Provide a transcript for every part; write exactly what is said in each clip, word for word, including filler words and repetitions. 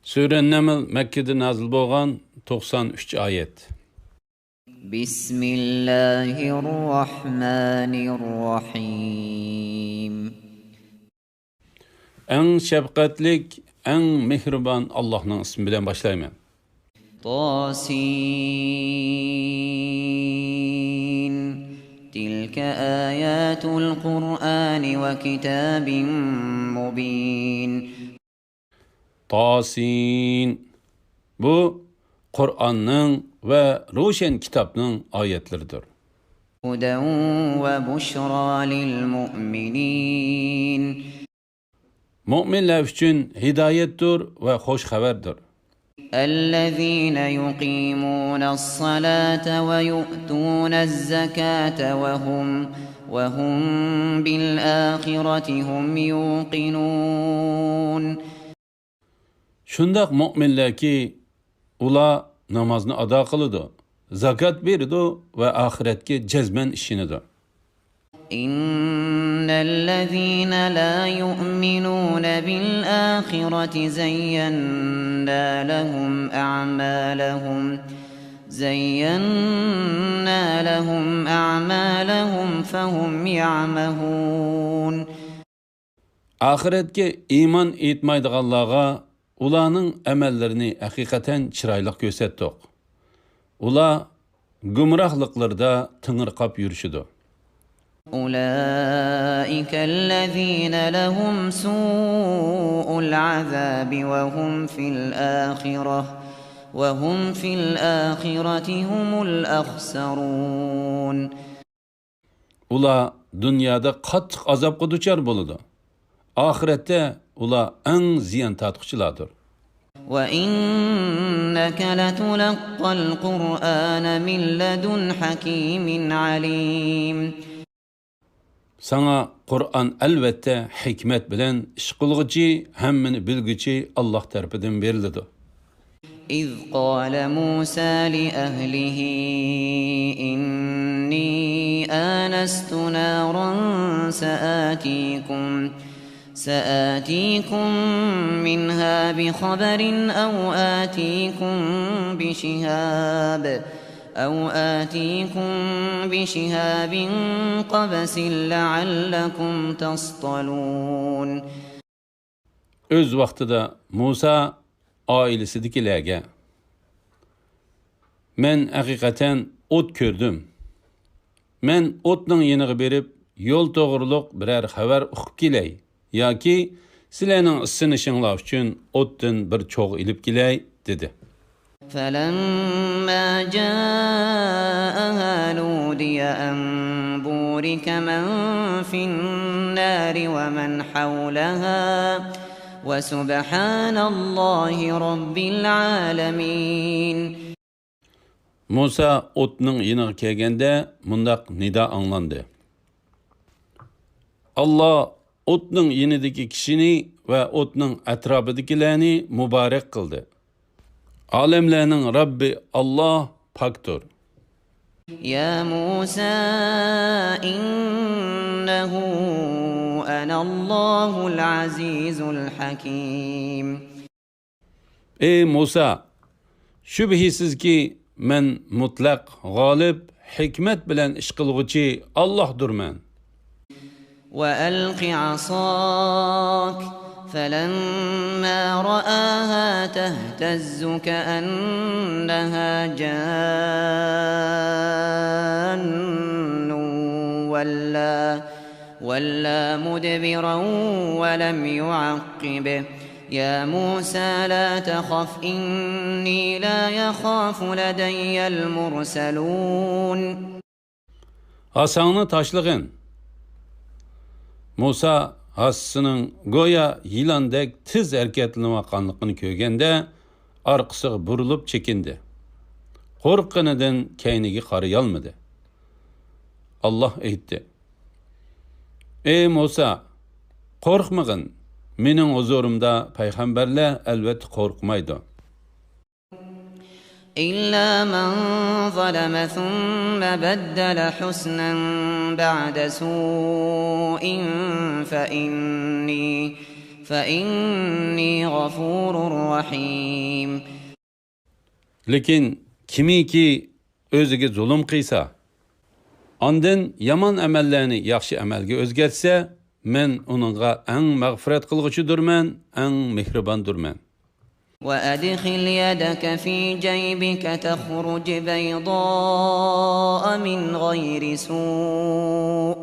سۈرە نەمل مەككىدە نازىل بولغان، توقسان ئۈچ ئايەت. بسم الله الرحمن الرحيم. ئەڭ شەپقەتلىك، ئەڭ مېھرىبان ئاللاھنىڭ ئىسمى بىلەن باشلايمەن. طاسين. تلك آيات القرآن وكتاب مبين. تاسين. بۇ قۇرئاننىڭ ۋە روشەن كىتابنىڭ ئايەتلىرىدۇر. هدى وبشرى للمؤمنين. مۆمىنلەر ئۈچۈن ھىدايەتتۇر ۋە خۇش خەۋەردۇر. الذين يقيمون الصلاة ويؤتون الزكاة وهم، وهم بالآخرة هم يوقنون. شۇنداق مۆمىنلەركى، ئۇلار نامازنى ئادا قىلىدۇ، زاكات بېرىدۇ ۋە ئاخىرەتكە جەزمەن ئىشىنىدۇ. إن الذين لا يؤمنون بالآخرة زينا لهم أعمالهم، زينا لهم أعمالهم فهم يعمهون. ئاخىرەتكە ئىمان ئېيتمايدىغانلارغا ئۇلارنىڭ ئەمەللىرىنى ھەقىقەتەن چىرايلىق كۆرسەتتۇق. ئۇلار گۇمراھلىقلىرىدا تېڭىرقاپ يۈرۈشىدۇ. أولئك الذين لهم سوء العذاب وهم في الآخرة، وهم في الآخرة هم الأخسرون. ئۇلار دۇنيادا قاتتىق ئازابقا دۇچار بولىدۇ. ئاخىرەتتە ئۇلار ئەڭ زىيان تارتقۇچىلاردۇر. وإنك لتلقى القرآن من لدن حكيم عليم. ساڭا قۇرئان ئەلۋەتتە ھېكمەت بىلەن ئىش قىلغۇچى، ھەممىنى بىلگۈچى ئاللاھ تەرىپىدىن بېرىلىدۇ. إذ قال موسى لأهله إني آنست نارا سآتيكم، سآتيكم منها بخبر أو آتيكم بشهاب، أو آتيكم بشهاب قبس لعلكم تصطلون. ئۆز ۋاقتىدا مۇسا ئائىلىسىدىكىلەرگە، مەن ھەقىقەتەن ئوت كۆردۈم. مەن ئوتنىڭ يېنىغا بېرىپ، يول توغرۇلۇق بىرەر خەۋەر ئۇقۇپ كېلەي ياكى سىلەرنىڭ ئىسسىنىشىڭلار ئۈچۈن ئوتتىن بىر چوغ ئېلىپ كېلەي، دېدى. فلما جاءها نودي أن بورك من في النار ومن حولها وسبحان الله رب العالمين. مۇسا ئوتنىڭ يېنىغا كەلگەندە مۇنداق نىدا ئاڭلاندى: ئاللا ئوتنىڭ يېنىدىكى كىشىنى ۋە ئوتنىڭ ئەتراپىدىكىلەرنى مۇبارەك قىلدى. ئالەملەرنىڭ رەببى ئاللا پاكتۇر. يا موسى إنه أنا الله العزيز الحكيم. ئەي مۇسا، شۈبھىسىزكى، مەن مۇتلەق غالىب، ھېكمەت بىلەن ئىش قىلغۇچى ئاللاھدۇرمەن. وألق عصاك فلما رآها تهتز كأنها جان ولا، ولا مدبرا ولم يعقب. يا موسى لا تخف إني لا يخاف لدي المرسلون. ھاساڭنى تاشلىغىن. مۇسا ھاسىسىنىڭ گويا يىلاندەك تېز ھەرىكەتلىنىۋاتقانلىقىنى كۆرگەندە، ئارقىسىغا بۇرۇلۇپ چېكىندى. قورققىنىدىن كەينىگە قارىيالمىدى. ئاللاھ ئېيتتى: ئەي مۇسا، قورقمىغىن، مېنىڭ ھۇزۇرۇمدا پەيغەمبەرلەر ئەلۋەتتە قورقمايدۇ. إلا من ظلم ثم بدل حسنا بعد سوء فإني، فإني غفور رحيم. لېكىن كىمكى ئۆزىگە زۇلۇم قىلسا، ئاندىن يامان ئەمەللەرنى ياخشى ئەمەلگە ئۆزگەرتسە، مەن ئۇنىڭغا ئەڭ مەغپىرەت قىلغۇچىدۇرمەن، ئەڭ مېھرىباندۇرمەن. وأدخل يدك في جيبك تخرج بيضاء من غير سوء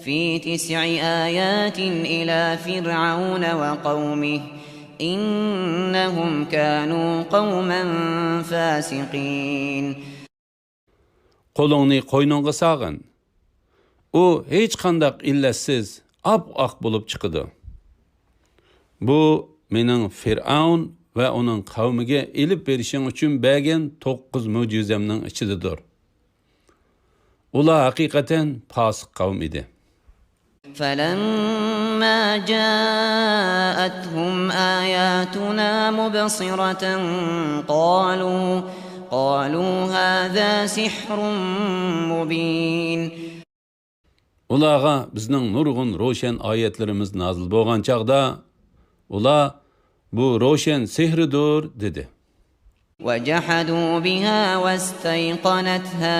في تسع آيات إلى فرعون وقومه إنهم كانوا قوما فاسقين. قولۇڭنى قوينۇڭغا سالغىن. ئۇ ھېچقانداق ئىللەتسىز ئاپئاق بولۇپ چىقىدۇ. بۇ مېنىڭ فىرئەۋن ۋە ئۇنىڭ قەۋمىگە ئېلىپ بېرىشىڭ ئۈچۈن بەرگەن توققۇز مۆجىزەمنىڭ ئىچىدىدۇر. ئۇلار ھەقىقەتەن پاسىق قەۋم ئىدى. فلما جاءتهم آياتنا مبصرة قالوا قالوا هذا سحر مبين. ئۇلارغا بىزنىڭ نۇرغۇن روشەن ئايەتلىرىمىز نازىل بولغان چاغدا، ئۇلار، بۇ روشەن سېھىردۇر، دېدى. وجحدوا بها واستيقنتها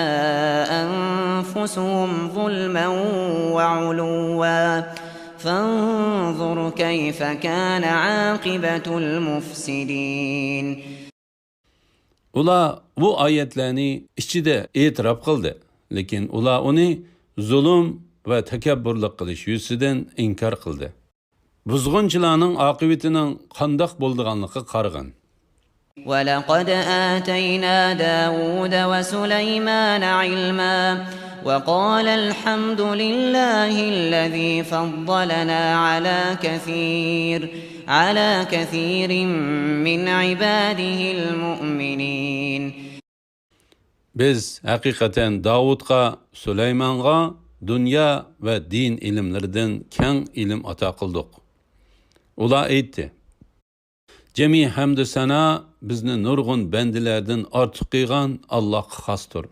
أنفسهم ظلما وعلوا فانظر كيف كان عاقبة المفسدين. ئۇلار بۇ ئايەتلەرنى ئىچىدە ئېتىراپ قىلدى، لېكىن ئۇلار ئۇنى زۇلۇم ۋە تەكەببۇرلۇق قىلىش يۈزىسىدىن ئىنكار قىلدى. بۇزغۇنچىلارنىڭ ئاقىۋىتىنىڭ قانداق بولىدىغانلىقىغا قارىغىن. ولقد آتينا داود وسليمان علما وقال الحمد لله الذي فضلنا على كثير على كثير من عباده المؤمنين. بىز ھەقىقەتەن داۋۇتقا، سۇلايمانغا دۇنيا ۋە دىن ئىلىملىرىدىن كەڭ ئىلىم ئاتا قىلدۇق. ئۇلار ئېيتتى: جىمى ھەمدۇ سانا بىزنى نۇرغۇن بەندىلەردىن ئارتۇق قىلغان ئاللاھقا خاستۇر.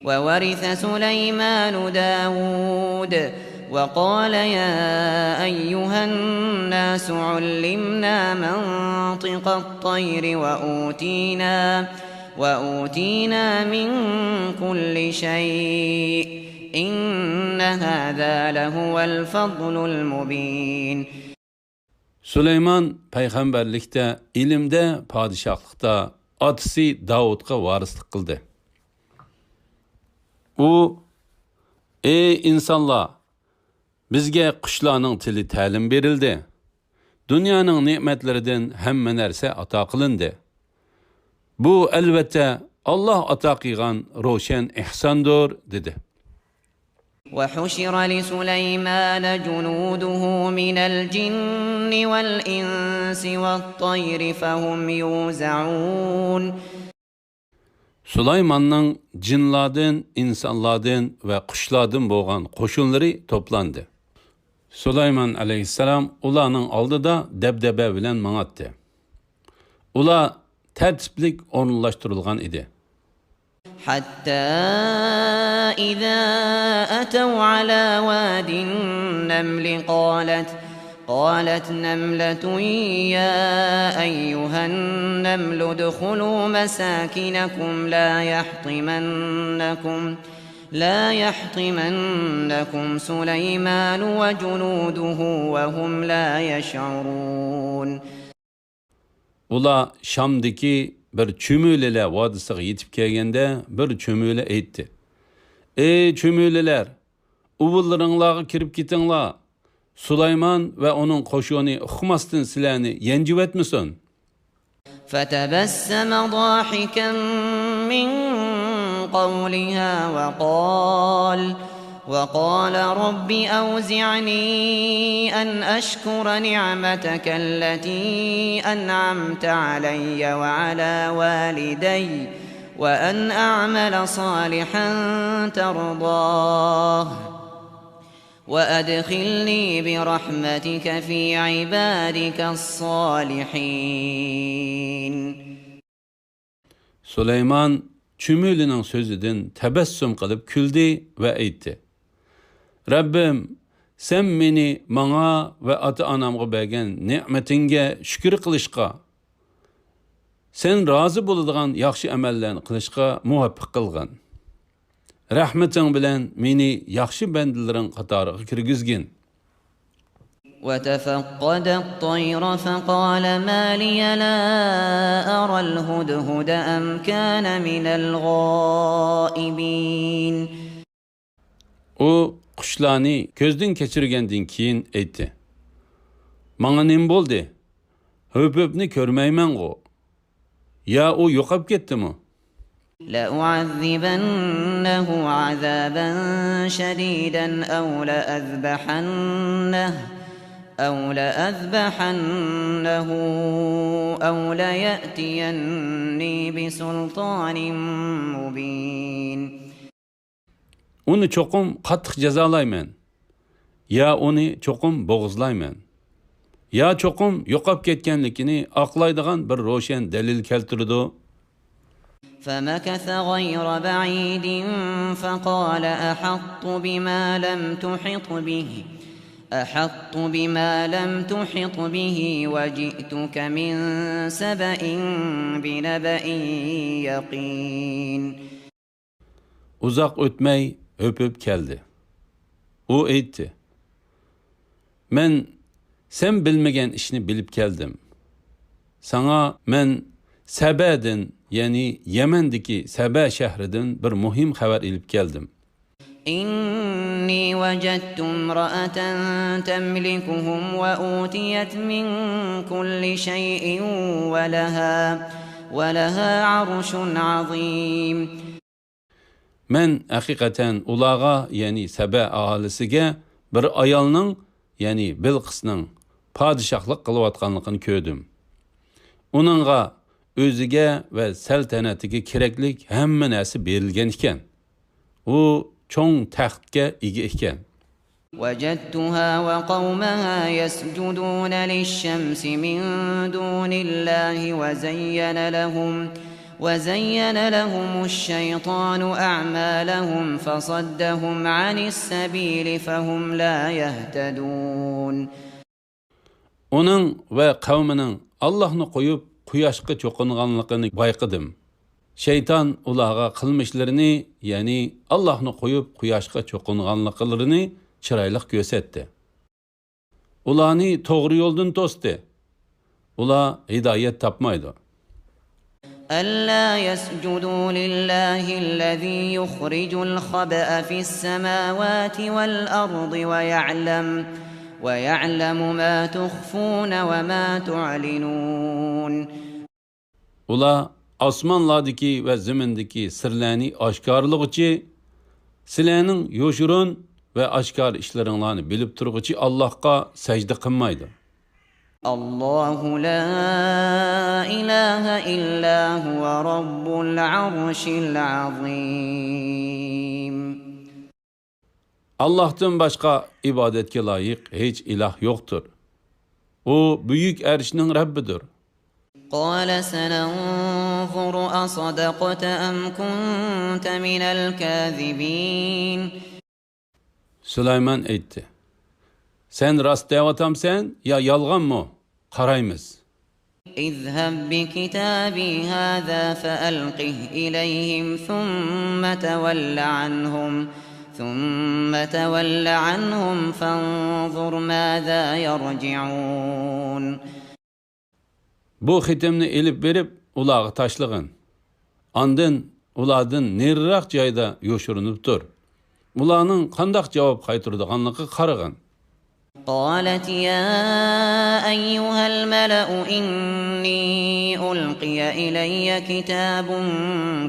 وورث سليمان داود وقال يا أيها الناس علمنا منطق الطير وأوتينا وأوتينا من كل شيء إن هذا لهو الفضل المبين. سۇلايمان پەيغەمبەرلىكتە، ئىلىمدە، پادىشاھلىقتا ئاتىسى داۋۇتقا ۋارىسلىق قىلدى. ئۇ: ئەي ئىنسانلار، بىزگە قۇشلارنىڭ تىلى تەلىم بېرىلدى. دۇنيانىڭ نېمەتلىرىدىن ھەممە نەرسە ئاتا قىلىندى. بۇ، ئەلۋەتتە، ئاللاھ ئاتا قىلغان روشەن ئېھساندۇر، دېدى. وحشر لسليمان جنوده من الجن والإنس والطير فهم يوزعون. سۇلايماننىڭ جىنلاردىن، ئىنسانلاردىن ۋە قۇشلاردىن بولغان قوشۇنلىرى توپلاندى. سۇلايمان ئەلەيھىسسالام ئۇلارنىڭ ئالدىدا دەبدەبە بىلەن ماڭاتتى. ئۇلار تەرتىپلىك ئورۇنلاشتۇرۇلغان ئىدى. حتى إذا أتوا على واد النمل قالت قالت نملة يا أيها النمل ادخلوا مساكنكم لا يحطمنكم لا يحطمنكم سليمان وجنوده وهم لا يشعرون. ئۇلار شامدىكى بىر چۈمۈلىلەر ۋادىسىغا يېتىپ كەلگەندە، بىر چۈمۈلە ئېيتتى: ئەي چۈمۈلىلەر، ئۇۋىلىرىڭلارغا كىرىپ كېتىڭلار، سۇلايمان ۋە ئۇنىڭ قوشۇنى ئۇقماستىن سىلەرنى يەنجىۋەتمىسۇن. فتبسم ضاحكا من قولها وقال وقال رب أوزعني أن أشكر نعمتك التي أنعمت علي وعلى والدي وأن أعمل صالحا ترضاه وأدخلني برحمتك في عبادك الصالحين. سۇلايمان چۈمۈلىنىڭ سۆزىدىن تەبەسسۇم قىلىپ كۈلدى ۋە ئېيتتى: رەببىم، سەن مېنى ماڭا ۋە ئاتا-ئانامغا بەرگەن نېمىتىڭگە شۈكۈر قىلىشقا، سەن رازى بولىدىغان ياخشى ئەمەللەرنى قىلىشقا مۇۋەپپەق قىلغىن. رەھمىتىڭ بىلەن مېنى ياخشى بەندىلىرىڭ قاتارىغا كىرگۈزگىن. وتفقد الطير فقال ما لي لا أرى الهدهد أم كان من الغائبين. ئۇ قۇشلارنى كۆزدىن كەچۈرگەندىن كېيىن ئېيتتى: ماڭا نېمە بولدى؟ ھۆپۈپنى كۆرمەيمەنغۇ؟ يا ئۇ يوقاپ كەتتىمۇ؟ لأعذبنه عذابا شديدا أو لأذبحنه، أو لأذبحنه، أو ليأتيني بسلطان مبين. ئۇنى چوقۇم قاتتىق جازالايمەن، يا ئۇنى چوقۇم بوغۇزلايمەن، يا چوقۇم يوقاپ كەتكەنلىكىنى ئاقلايدىغان بىر روشەن دەلىل كەلتۈرىدۇ. فمكث غير بعيد فقال أحطت بما لم تحط به، أحطت بما لم تحط به وجئتك من سبأ بنبأ يقين. ئۇزاق ئۆتمەي ھۆپۈپ كەلدى. ئۇ ئېيتتى: مەن سەن بىلمىگەن ئىشنى بىلىپ كەلدىم. ساڭا مەن سەبەدىن، يەنى يەمەندىكى سەبە شەھىرىدىن بىر مۇھىم خەۋەر ئېلىپ كەلدىم. إني وجدت امرأة تملكهم وأوتيت من كل شيء ولها، ولها عرش عظيم. مەن ھەقىقەتەن ئۇلارغا، يەنى سەبە ئاھالىسىگە بىر ئايالنىڭ، يەنى بىلقىسنىڭ پادىشاھلىق قىلىۋاتقانلىقىنى كۆردۈم. ئۇنىڭغا ئۆزىگە ۋە سەلتەنەتىگە كېرەكلىك ھەممە نەرسە بېرىلگەن ئىكەن. ئۇ چوڭ تەختكە ئىگە ئىكەن. وجدتها وقومها يسجدون للشمس من دون الله وزين لهم، وزين لهم الشيطان أعمالهم فصدهم عن السبيل فهم لا يهتدون. ئۇنىڭ ۋە قەۋمىنىڭ ئاللاھنى قويۇپ قۇياشقا چوقۇنغانلىقىنى بايقىدىم. شەيتان ئۇلارغا قىلمىشلىرىنى، يەنى ئاللاھنى قويۇپ قۇياشقا چوقۇنغانلىقلىرىنى چىرايلىق كۆرسەتتى. ئۇلارنى توغرا يولدىن توستى. ئۇلار ھىدايەت تاپمايدۇ. ألا يسجدوا لله الذي يخرج الخبأ في السماوات والأرض ويعلم، ويعلم ما تخفون وما تعلنون. ئۇلار ئاسمانلاردىكى ۋە زېمىندىكى سىرلەرنى ئاشكارىلىغۇچى، سىلەرنىڭ يوشۇرۇن ۋە ئاشكارا ئىشلىرىڭلارنى بىلىپ تۇرغۇچى ئاللاھقا سەجدە قىلمايدۇ. الله لا إله إلا هو رب العرش العظيم. ئاللاھتىن باشقا ئىبادەتكە لايىق ھېچ ئىلاھ يوقتۇر. ئۇ بۈيۈك ئەرشنىڭ رەببىدۇر. قال سننظر أصدقت أم كنت من الكاذبين. سۇلايمان ئېيتتى: سەن راست دەۋاتامسەن يا يالغانمۇ؟ قارايمىز. اذهب بكتابي هذا فألقه إليهم ثم تول عنهم، ثم تول عنهم فانظر ماذا يرجعون. بۇ خېتىمنى ئېلىپ بېرىپ، ئۇلارغا تاشلىغىن. ئاندىن ئۇلاردىن نېرىراق جايدا يوشۇرۇنۇپ تۇر. ئۇلارنىڭ قانداق جاۋاب قايتۇرىدىغانلىقىغا قارىغىن. قالت يا أيها الملأ إني ألقي إلي كتاب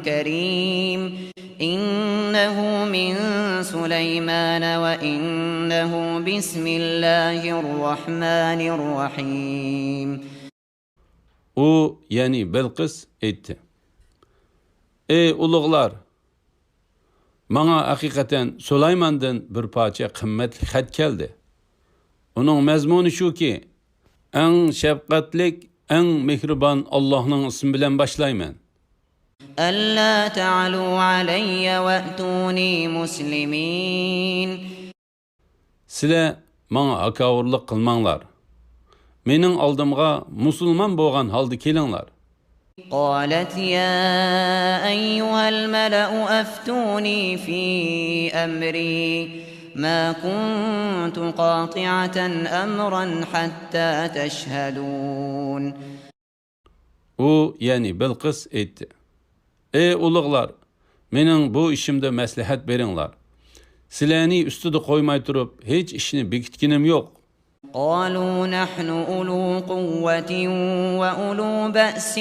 كريم إنه من سليمان وإنه بسم الله الرحمن الرحيم. ئۇ، يەنى بىلقىس ئېيتتى: ئەي ئۇلۇغلار! ماڭا ھەقىقەتەن سۇلايماندىن بىر پارچە قىممەتلىك خەت كەلدى. ئۇنىڭ مەزمۇنى شۇكى، ئەڭ شەپقەتلىك، ئەڭ مېھرىبان ئاللاھنىڭ ئىسمى بىلەن باشلايمەن. ألا تعلوا علي وأتوني مسلمين. سىلەر ماڭا ھاكاۋۇرلۇق قىلماڭلار. مېنىڭ ئالدىمغا مۇسۇلمان بولغان ھالدا كېلىڭلار. قالت يا أيها الملأ أفتوني في أمري ما كنت قاطعة أمرا حتى تشهدون. ئۇ، يەنى بىلقىس ئېيتتى: ئەي ئۇلۇغلار، مېنىڭ بۇ ئىشىمدا مەسلىھەت بېرىڭلار. سىلەرنى ئۈستىدە قويماي تۇرۇپ، ھېچ ئىشنى بېكىتكىنىم يوق. قالوا نحن أولو قوة وأولو بأس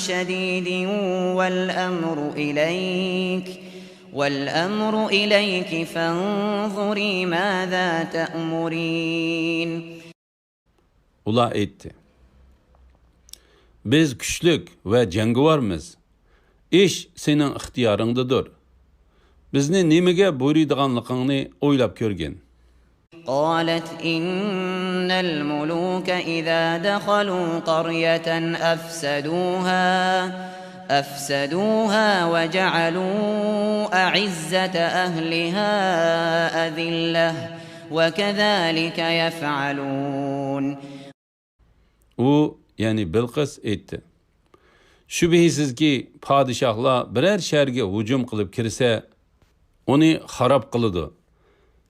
شديد والأمر إليك والأمر إليك فانظري ماذا تأمرين. ئۇلار ئېيتتى: بىز كۈچلۈك ۋە جەڭگىۋارمىز. ئىش سېنىڭ ئىختىيارىڭدىدۇر. بىزنى نېمىگە بۇيرۇيدىغانلىقىڭنى ئويلاپ كۆرگىن. قالت إن الملوك إذا دخلوا قرية أفسدوها أفسدوها وجعلوا أعزة أهلها أذلة وكذلك يفعلون. ئۇ، يەنى بىلقىس ئېيتتى: شۈبھىسىزكى، پادىشاھلار بىرەر شەھەرگە ھۇجۇم قىلىپ كىرسە، ئۇنى خاراب قىلىدۇ.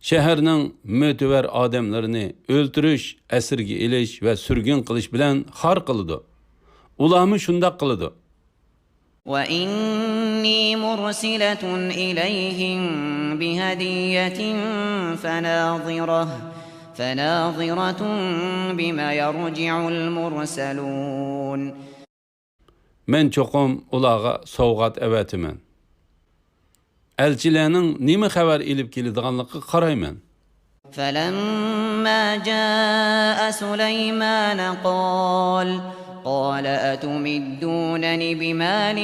شەھەرنىڭ مۆتىۋەر ئادەملىرىنى ئۆلتۈرۈش، ئەسىرگە ئېلىش ۋە سۈرگۈن قىلىش بىلەن خار قىلىدۇ. ئۇلارمۇ شۇنداق قىلىدۇ. وإني مرسلة إليهم بهدية فناظرة فناظرة بم يرجع المرسلون. مەن چوقۇم ئۇلارغا سوۋغات ئەۋەتىمەن. ئەلچىلەرنىڭ نېمە خەۋەر ئېلىپ كېلىدىغانلىقىغا قارايمەن. فلما جاء سليمان قال قال أتمدونني بمال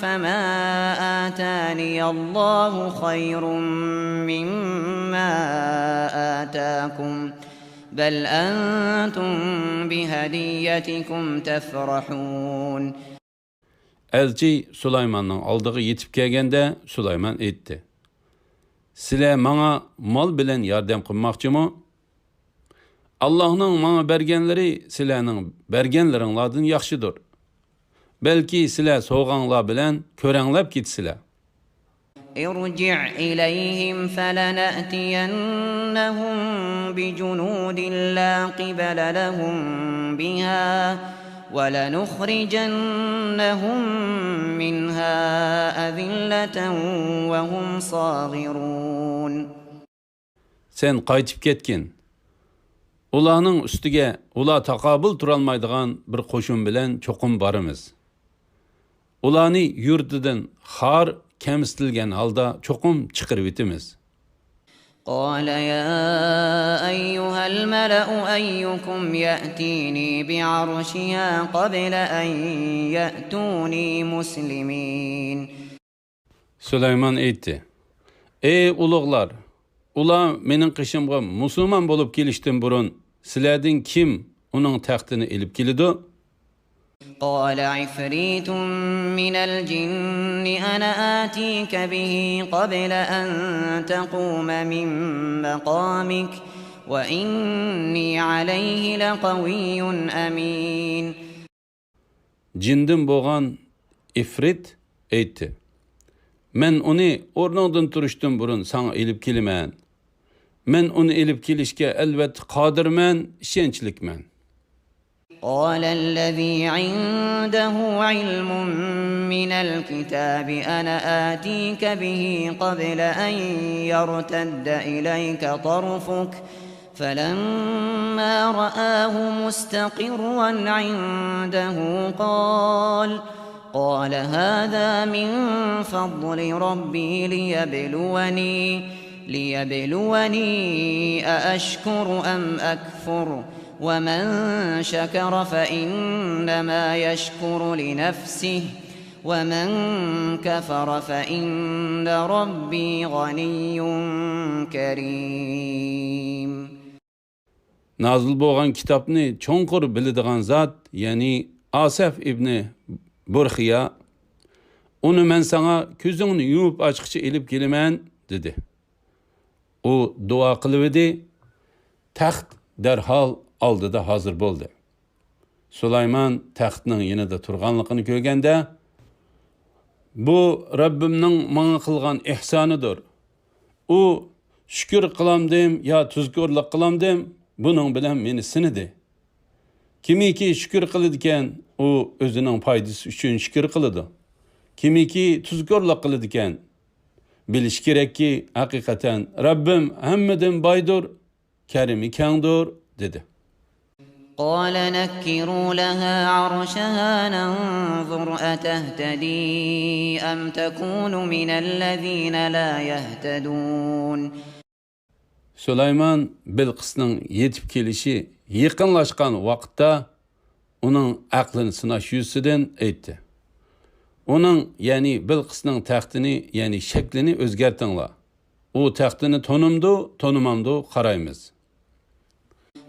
فما آتاني الله خير مما آتاكم بل أنتم بهديتكم تفرحون. ئەلچى سۇلايماننىڭ ئالدىغا يېتىپ كەلگەندە، سۇلايمان ئېيتتى: سىلەر ماڭا مال بىلەن ياردەم قىلماقچىمۇ؟ ئاللاھنىڭ ماڭا بەرگەنلىرى سىلەرنىڭ بەرگەنلىرىڭلاردىن ياخشىدۇر. بەلكى سىلەر سوۋغاڭلار بىلەن كۆرەڭلەپ كېتىسىلەر. ارجع إليهم فلنأتينهم بجنود لا قبل لهم بها ولنخرجنهم منها أذلة وهم صاغرون. سەن قايتىپ كەتكىن. ئۇلارنىڭ ئۈستىگە ئۇلار تاقابىل تۇرالمايدىغان بىر قوشۇن بىلەن چوقۇم بارىمىز. ئۇلارنى يۇرتىدىن خار، كەمسىتىلگەن ھالدا چوقۇم چىقىرىۋېتىمىز. قال يا أيها الملأ أيكم يأتيني بعرشها قبل أن يأتوني مسلمين. سۇلايمان ئېيتتى: ئەي ئۇلۇغلار، ئۇلار مېنىڭ قېشىمغا مۇسۇلمان بولۇپ كېلىشتىن بۇرۇن سىلەردىن كىم ئۇنىڭ تەختىنى ئېلىپ كېلىدۇ؟ قال عفريت من الجن أنا آتيك به قبل أن تقوم من مقامك وإني عليه لقوي أمين. جىندىن بولغان ئىفرىت ئېيتتى: مەن ئۇنى ئورنۇڭدىن تۇرۇشتىن بۇرۇن ساڭا ئېلىپ كېلىمەن. مەن ئۇنى ئېلىپ كېلىشكە ئەلۋەتتە قادىرمەن، ئىشەنچلىكمەن. قال الذي عنده علم من الكتاب أنا آتيك به قبل أن يرتد إليك طرفك فلما رآه مستقرا عنده قال قال هذا من فضل ربي ليبلوني ليبلوني أأشكر أم أكفر ومن شكر فإنما يشكر لنفسه ومن كفر فإن ربي غني كريم. نازىل بولغان كىتابنى چوڭقۇر بىلىدىغان زات، يەنى ئاسەف ئىبنى بۇرخىيا، ئۇنى مەن ساڭا كۆزۈڭنى يۇمۇپ ئاچقىچە ئېلىپ كېلىمەن، دېدى. ئۇ دۇئا قىلىۋىدى، تەخت دەرھال ئالدىدا ھازىر بولدى. سۇلايمان تەختنىڭ يېنىدا تۇرغانلىقىنى كۆرگەندە، «بۇ رەببىمنىڭ ماڭا قىلغان ئېھسانىدۇر. ئۇ شۈكۈر قىلامدىم يا تۇزكورلۇق قىلامدىم، بۇنىڭ بىلەن مېنى سىنىدى. كىمكى شۈكۈر قىلىدىكەن، ئۇ ئۆزىنىڭ پايدىسى ئۈچۈن شۈكۈر قىلىدۇ. كىمكى تۇزكورلۇق قىلىدىكەن، بىلىشى كېرەككى، ھەقىقەتەن رەببىم ھەممىدىن بايدۇر، كەرىمى كەڭدۇر» دېدى. قال نكروا لها عرشها ننظر أتهتدي أم تكون من الذين لا يهتدون. سۇلايمان بىلقىسنىڭ يېتىپ كېلىشى يېقىنلاشقان ۋاقىتتا ئۇنىڭ ئەقلىنى سىناش يۈزىسىدىن ئېيتتى. ئۇنىڭ، يەنى بىلقىسنىڭ تەختىنى، يەنى شەكلىنى ئۆزگەرتىڭلار. ئۇ تەختىنى تونۇمدۇ، تونۇمامدۇ قارايمىز.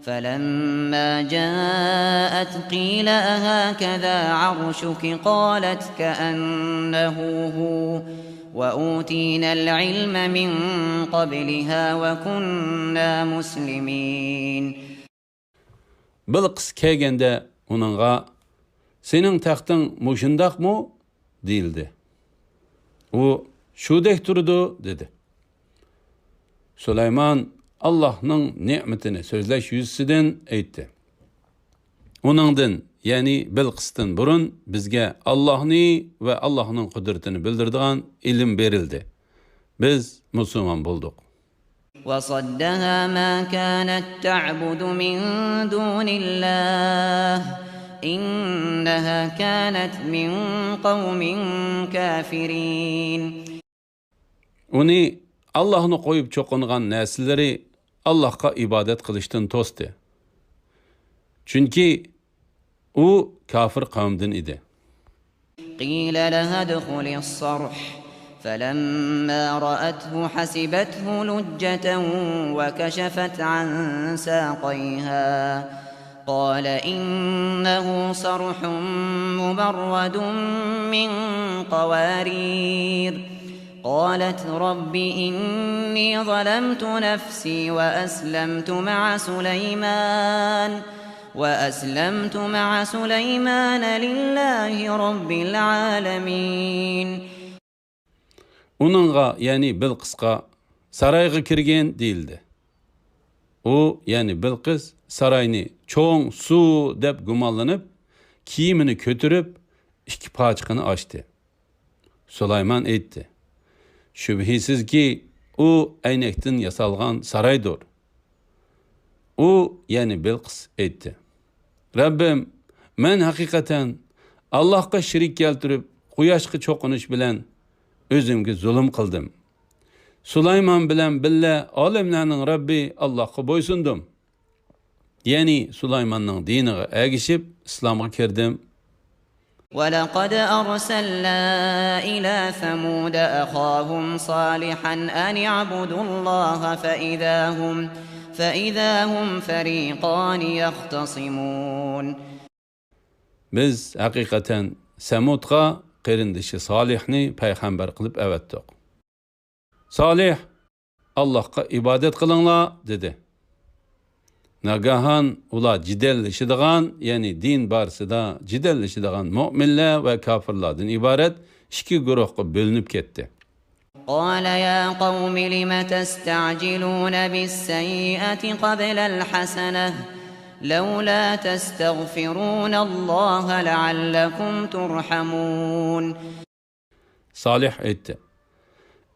فلما جاءت قيل أهكذا عرشك قالت كأنه هو وأوتينا العلم من قبلها وكنا مسلمين. بىلقىس كەلگەندە ئۇنىڭغا، «سېنىڭ تەختىڭ مۇشۇنداقمۇ؟» دېيىلدى. ئۇ، «شۇدەك تۇرىدۇ» دېدى. سۇلايمان ئاللاھنىڭ نېمىتىنى سۆزلەش يۈزىسىدىن ئېيتتى. ئۇنىڭدىن، يەنى بىلقىستىن بۇرۇن بىزگە ئاللاھنى ۋە ئاللاھنىڭ قۇدرىتىنى بىلدۈرىدىغان ئىلىم بېرىلدى. بىز مۇسۇلمان بولدۇق. وصدها ما كانت تعبد من دون الله إنها كانت من قوم كافرين. ئۇنى ئاللاھنى قويۇپ چوقۇنغان نەرسىلىرى ئاللاھقا ئىبادەت قىلىشتىن توستى. چۈنكى ئۇ كافىر قەۋمدىن ئىدى. قيل لها ادخلي الصرح فلما رأته حسبته لجة وكشفت عن ساقيها قال إنه صرح ممرد من قوارير قالت رب إني ظلمت نفسي وأسلمت مع سليمان وأسلمت مع سليمان لله رب العالمين. ئۇنىڭغا، يەنى بىلقىسقا، «سارايغا كىرگىن» دېيىلدى. ئۇ، يەنى بىلقىس، ساراينى چوڭ سۇ دەپ گۇمانلىنىپ، كىيىمىنى كۆتۈرۈپ، ئىككى پاچىقىنى ئاچتى. سۇلايمان ئېيتتى، «شۈبھىسىزكى، ئۇ ئەينەكتىن ياسالغان سارايدۇر.» ئۇ، يەنى بىلقىس ئېيتتى، «رەببىم، مەن ھەقىقەتەن ئاللاھقا شېرىك كەلتۈرۈپ، قۇياشقا چوقۇنۇش بىلەن ئۆزۈمگە زۇلۇم قىلدىم. سۇلايمان بىلەن بىللە ئالەملەرنىڭ رەببى ئاللاھقا بويسۇندۇم.» يەنى سۇلايماننىڭ دىنىغا ئەگىشىپ ئىسلامغا كىردىم. ولقد أرسلنا إلى ثمود أخاهم صالحا أن اعبدوا الله فإذا هم، فإذا هم فريقان يختصمون. بىز ھەقىقەتەن سەمۇدقا قېرىندىشى سالىھنى پەيغەمبەر قىلىپ ئەۋەتتۇق. سالىھ، «ئاللاھقا ئىبادەت قىلىڭلار» دېدى. ناگاھان ئۇلار جېدەللىشىدىغان، يەنى دىن بارىسىدا جېدەللىشىدىغان مۆمىنلەر ۋە كاپىرلاردىن ئىبارەت ئىككى گۇرۇھقا بۆلۈنۈپ كەتتى. قال يا قوم لم تستعجلون بالسيئة قبل الحسنة لولا تستغفرون الله لعلكم ترحمون. سالىھ ئېيتتى،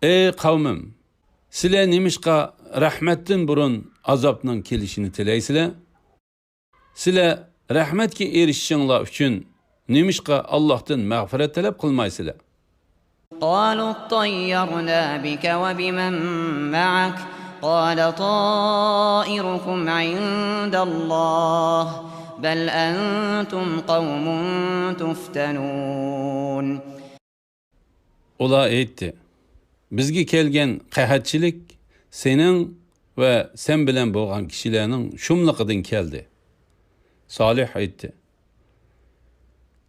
«ئەي قەۋمىم، سىلەر نېمىشقا رەھمەتتىن بۇرۇن ئازابنىڭ كېلىشىنى تىلەيسىلەر؟ سىلەر رەھمەتكە ئېرىشىشىڭلار ئۈچۈن نېمىشقا ئاللاھتىن مەغپىرەت تەلەپ قىلمايسىلەر؟» قالوا اطيرنا بك وبمن معك قال طائركم عند الله بل أنتم قوم تفتنون. ئۇلار ئېيتتى، «بىزگە كەلگەن قەھەتچىلىك سېنىڭ ۋە سەن بىلەن بولغان كىشىلەرنىڭ شۇملۇقىدىن كەلدى.» سالىھ ئېيتتى،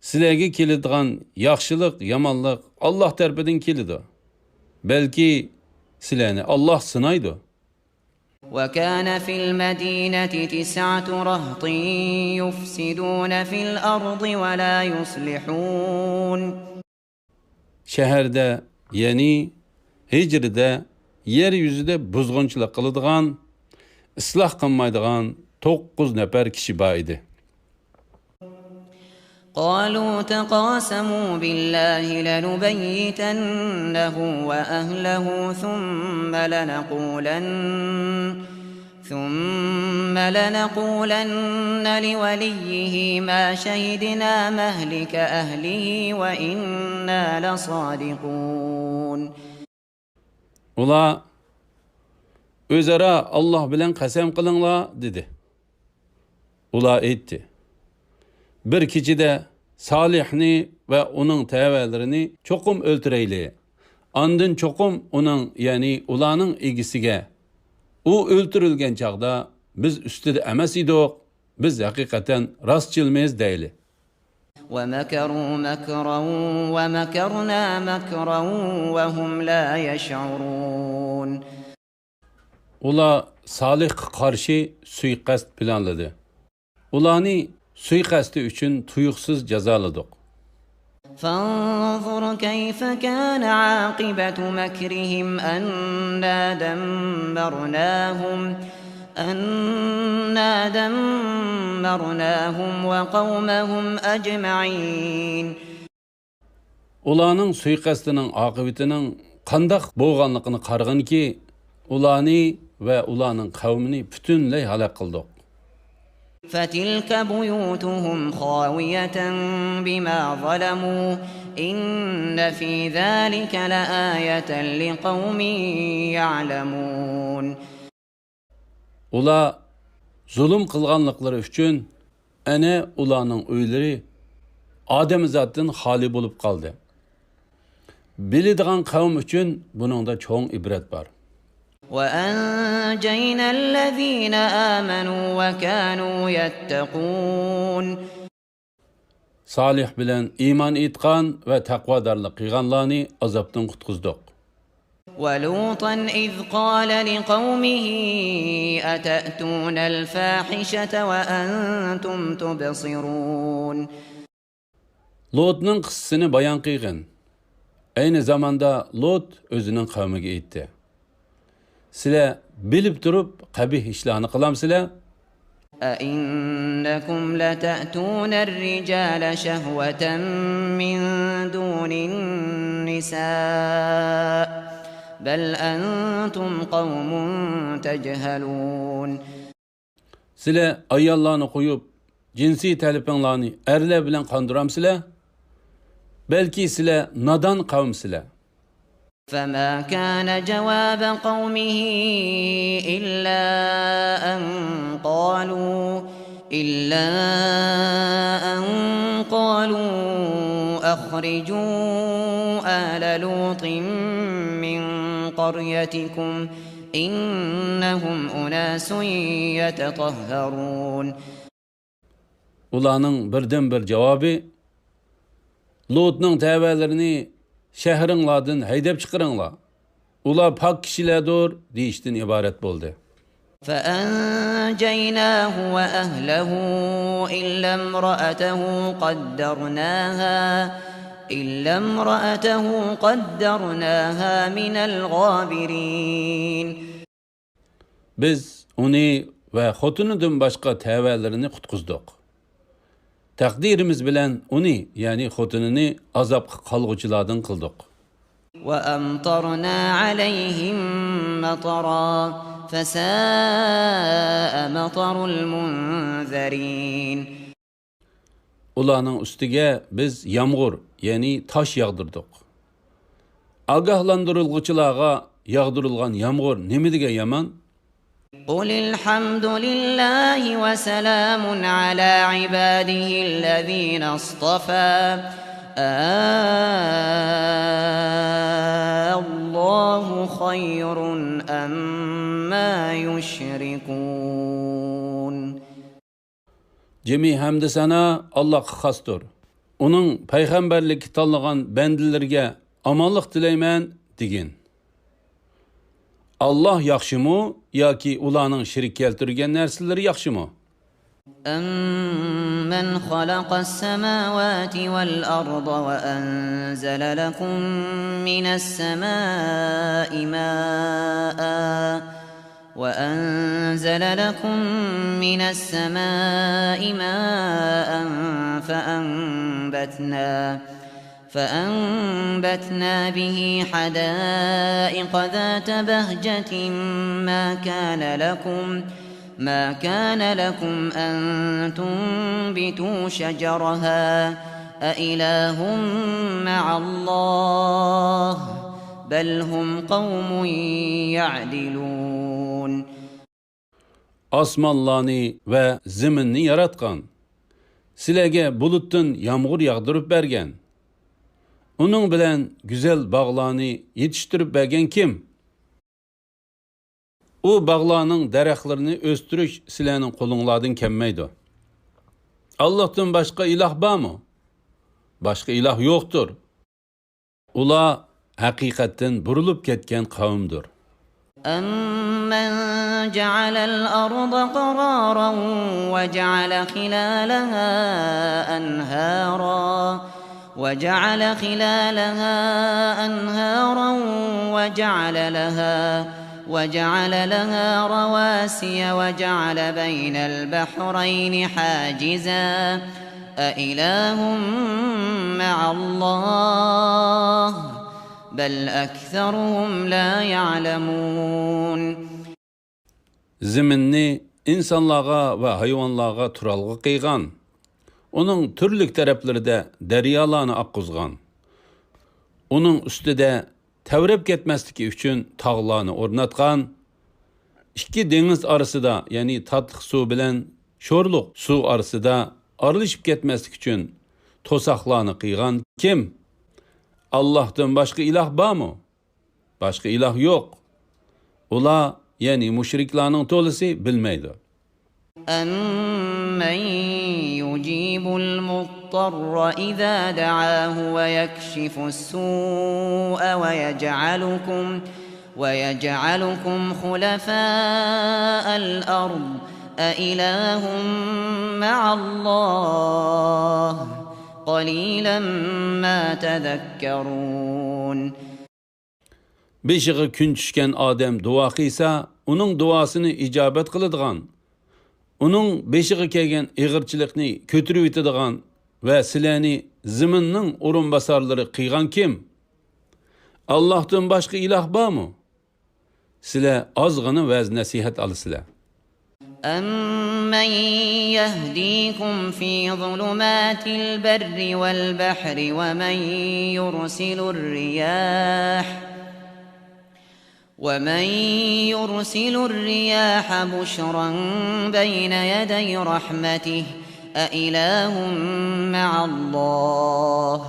«سىلەرگە كېلىدىغان ياخشىلىق، يامانلىق ئاللاھ تەرىپىدىن كېلىدۇ. بەلكى سىلەرنى ئاللاھ سىنايدۇ.» وكان في المدينة تسعة رهط يفسدون في الأرض ولا يصلحون. شەھەردە، يەنى ھىجرىدە يەر يۈزىدە بۇزغۇنچىلىق قىلىدىغان، ئىسلاھ قىلمايدىغان توققۇز نەپەر كىشى بار ئىدى. قالوا تقاسموا بالله لنبيتنه وأهله ثم لنقولن ثم لنقولن لوليه ما شهدنا مهلك أهله وإنا لصادقون. ئۇلار، «ئۆزئارا ئاللاھ بىلەن قەسەم قىلىڭلار» دېدى. ئۇلار ئېيتتى، «بىر كېچىدە سالىھنى ۋە ئۇنىڭ تەۋەلىرىنى چوقۇم ئۆلتۈرەيلى. ئاندىن چوقۇم ئۇنىڭ، يەنى ئۇلارنىڭ ئىگىسىگە، ئۇ ئۆلتۈرۈلگەن چاغدا بىز ئۈستىدە ئەمەس ئىدۇق، بىز ھەقىقەتەن راستچىلمىز دەيلى.» ومكروا مكرا ومكرنا مكرا وهم لا يشعرون. ئۇلار سالىھقا قارشى سۇيىقەست پىلانلىدى. ئۇلارنى سۇيىقەستى ئۈچۈن تۇيۇقسىز جازالىدۇق. فانظر كيف كان عاقبة مكرهم أنا دمرناهم أنا دمرناهم وقومهم أجمعين. ئۇلارنىڭ سۇيىقەستىنىڭ ئاقىۋىتىنىڭ قانداق بولغانلىقىنى قارىغىنكى، ئۇلارنى ۋە ئۇلارنىڭ قەۋمىنى پۈتۈنلەي ھالاك قىلدۇق. فتلك بيوتهم خاوية بما ظلموا إن في ذلك لآية لقوم يعلمون. ئۇلار زۇلۇم قىلغانلىقلىرى ئۈچۈن ئەنە ئۇلارنىڭ ئۆيلىرى ئادەمزاتتىن خالىي بولۇپ قالدى. بىلىدىغان قەۋم ئۈچۈن بۇنىڭدا چوڭ ئىبرەت بار. وأنجينا الذين آمنوا وكانوا يتقون. سالىھ بىلەن ئىمان ئېيتقان ۋە تەقۋادارلىق قىلغانلارنى ئازابتىن قۇتقۇزدۇق. ولوطا إذ قال لقومه أتأتون الفاحشة وأنتم تبصرون. لوتنىڭ قىسسىسىنى بايان قىلغىن. ئەينى زاماندا لوت ئۆزىنىڭ قەۋمىگە ئېيتتى، سىلەر بىلىپ تۇرۇپ قەبىھ ئىشلارنى قىلامسىلەر؟ أئنكم لتأتون الرجال شهوة من دون النساء بل أنتم قوم تجهلون. سىلەر ئاياللارنى قويۇپ، جىنسىي تەلىپىڭلارنى ئەرلەر بىلەن قاندۇرامسىلەر؟ بەلكى سىلەر نادان قەۋمسىلەر. فما كان جواب قومه إلا أن قالوا إلا أن قالوا أخرجوا آل لوط من قريتكم إنهم أناس يتطهرون. ئۇلارنىڭ بىردىنبىر جاۋابى، لوتنىڭ تەۋەلىرىنى شەھىرىڭلاردىن ھەيدەپ چىقىرىڭلار، ئۇلار پاك كىشىلەردۇر، دېيىشتىن ئىبارەت بولدى. فأنجيناه وأهله إلا امرأته قدرناها إلا امرأته قدرناها من الغابرين. بىز ئۇنى ۋە خوتۇنىدىن باشقا تەۋەلىرىنى قۇتقۇزدۇق. تەقدىرىمىز بىلەن ئۇنى، يەنى خوتۇنىنى ئازابقا قالغۇچىلاردىن قىلدۇق. وأمطرنا عليهم مطرا فساء مطر المنذرين. ئۇلارنىڭ ئۈستىگە بىز يامغۇر، يەنى تاش ياغدۇردۇق. ئاگاھلاندۇرۇلغۇچىلارغا ياغدۇرۇلغان يامغۇر نېمىدېگەن يامان! قل الحمد لله وسلام على عباده الذين اصطفى آلله خير أما يشركون. جىمى ھەمدۇ سانا ئاللاھقا خاستۇر. ئۇنىڭ پەيغەمبەرلىككە تاللىغان بەندىلىرىگە ئامانلىق تىلەيمەن دېگىن. ئاللاھ ياخشىمۇ ياكى ئۇلارنىڭ شېرىك كەلتۈرگەن نەرسىلىرى ياخشىمۇ؟ أَمَّنْ خَلَقَ السَّمَاوَاتِ وَالْأَرْضَ وَأَنزَلَ لَكُم مِّنَ السَّمَاءِ مَاءً وَأَنزَلَ لَكُم مِّنَ السَّمَاءِ مَاءً فَأَنبَتْنَا فَأَنبَتْنَا بِهِ حَدَائِقَ ذَاتَ بَهْجَةٍ مَا كَانَ لَكُمْ مَا كَانَ لَكُمْ أَن تُنبِتُوا شَجَرَهَا أَإِلَٰهٌ مَّعَ اللَّهِ بَلْ هُمْ قَوْمٌ يَعْدِلُونَ. ئاسمانلارنى ۋە زېمىننى ياراتقان، سىلەرگە بۇلۇتتىن يامغۇر ياغدۇرۇپ بەرگەن، ئۇنىڭ بىلەن گۈزەل باغلارنى يېتىشتۈرۈپ بەرگەن كىم؟ ئۇ باغلارنىڭ دەرەخلىرىنى ئۆستۈرۈش سىلەرنىڭ قولۇڭلاردىن كەلمەيدۇ. ئاللاھتىن باشقا ئىلاھ بارمۇ؟ باشقا ئىلاھ يوقتۇر. ئۇلار ھەقىقەتتىن بۇرۇلۇپ كەتكەن قەۋمدۇر. أَمَّنْ جَعَلَ الْأَرْضَ قَرَارًا وَجَعَلَ خِلَالَهَا أَنْهَارًا وَجَعَلَ خِلَالَهَا أَنْهَارًا وَجَعَلَ لَهَا وَجَعَلَ لَهَا رَوَاسِيَ وَجَعَلَ بَيْنَ الْبَحْرَيْنِ حَاجِزًا أَإِلَٰهٌ مَّعَ اللَّهِ بَلْ أَكْثَرُهُمْ لَا يَعْلَمُونَ. زېمىننى ئىنسانلارغا ۋە ھايۋانلارغا تۇرالغۇ قىلغان، ئۇنىڭ تۈرلۈك تەرەپلىرىدە دەريالارنى ئاققۇزغان، ئۇنىڭ ئۈستىدە تەۋرەپ كەتمەسلىكى ئۈچۈن تاغلارنى ئورناتقان، ئىككى دېڭىز ئارىسىدا، يەنى تاتلىق سۇ بىلەن شورلۇق سۇ ئارىسىدا ئارىلىشىپ كەتمەسلىك ئۈچۈن توساقلارنى قىلغان كىم؟ ئاللاھتىن باشقا ئىلاھ بارمۇ؟ باشقا ئىلاھ يوق. ئۇلار، يەنى مۇشرىكلارنىڭ تولىسى بىلمەيدۇ. أَمَّن يُجِيبُ الْمُضْطَرَّ إِذَا دَعَاهُ وَيَكْشِفُ السُّوءَ وَيَجْعَلُكُمْ وَيَجْعَلُكُمْ خُلَفَاءَ الْأَرْضِ أَإِلَٰهٌ مَّعَ اللَّهِ قَلِيلًا مَّا تَذَكَّرُونَ. بېشىغا كۈن چۈشكەن ئادەم دۇئا قىلسا، ئۇنىڭ دۇئاسىنى ئىجابەت قىلىدىغان، ئۇنىڭ بېشىغا كەلگەن ئېغىرچىلىقنى كۆتۈرۈۋېتىدىغان ۋە سىلەرنى زېمىننىڭ ئورۇنباسارلىرى قىلغان كىم؟ ئاللاھتىن باشقا ئىلاھ بارمۇ؟ سىلەر ئازغىنا ۋەز-نەسىھەت ئالىسىلەر. أَمَّن يَهْدِيكُمْ فِي ظُلُمَاتِ الْبَرِّ وَالْبَحْرِ وَمَن يُرْسِلُ الرِّيَاحَ وَمَن يُرْسِلُ الرِّيَاحَ بُشْرًا بَيْنَ يَدَيْ رَحْمَتِهِ أَإِلَٰهٌ مَّعَ اللَّهِ